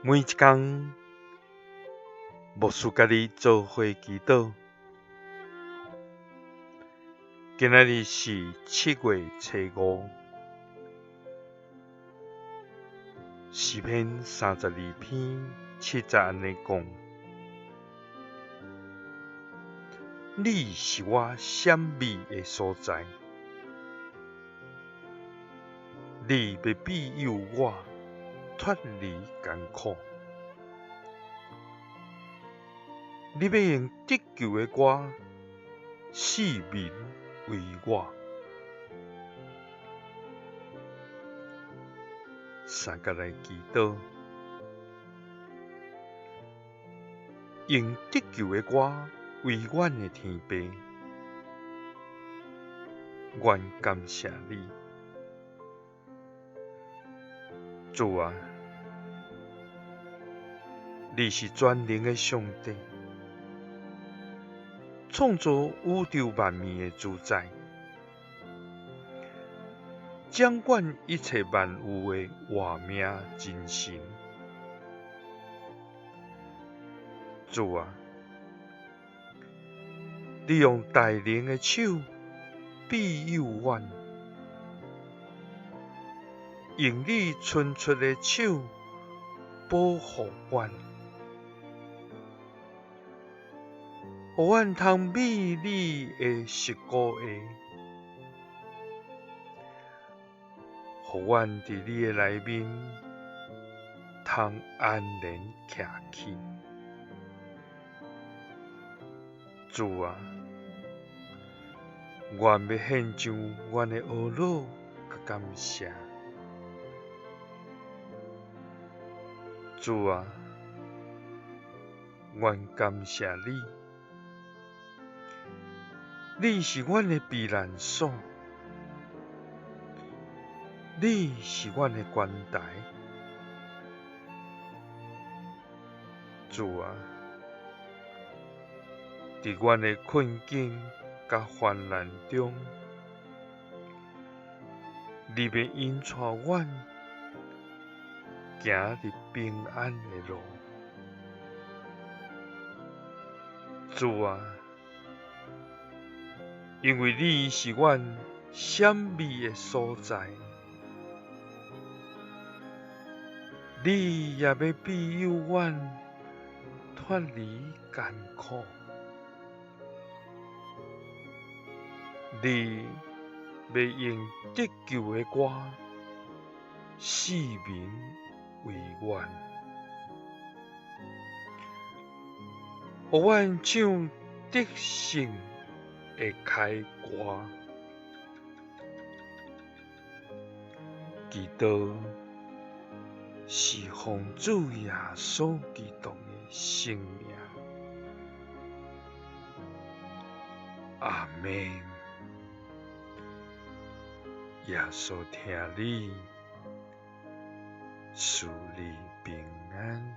每一工，牧师佮你做伙祈祷。今仔日是7月初5，诗篇32篇7节按呢讲：你是我闪避的所在，你欲庇佑我脫離艱苦，你欲用得救的歌四面圍我。三佮來祈禱，用得救的歌為阮的天父，阮感謝你，主啊！你是全能的上帝，創造宇宙萬物的主宰，掌管一切萬有的活命真神。主啊，你用大能的手庇佑阮，用你伸出的手保護阮，予阮通美麗的食穀下，予阮佇你的內面通安然徛起。主啊，阮欲獻上阮的懊惱佮感謝。主啊，阮感謝你，你是阮的避難所，你是阮的關台。主啊，佇阮的困境佮患難中，你欲引帶阮行佇平安的路。主啊，因為你是阮閃避的所在，你也欲庇佑阮脫離艱苦，你欲用得救的歌四面圍阮，予阮唱得勝的凱歌。祈禱是奉主耶穌基督的聖名。阿們。耶穌疼你，賜你平安。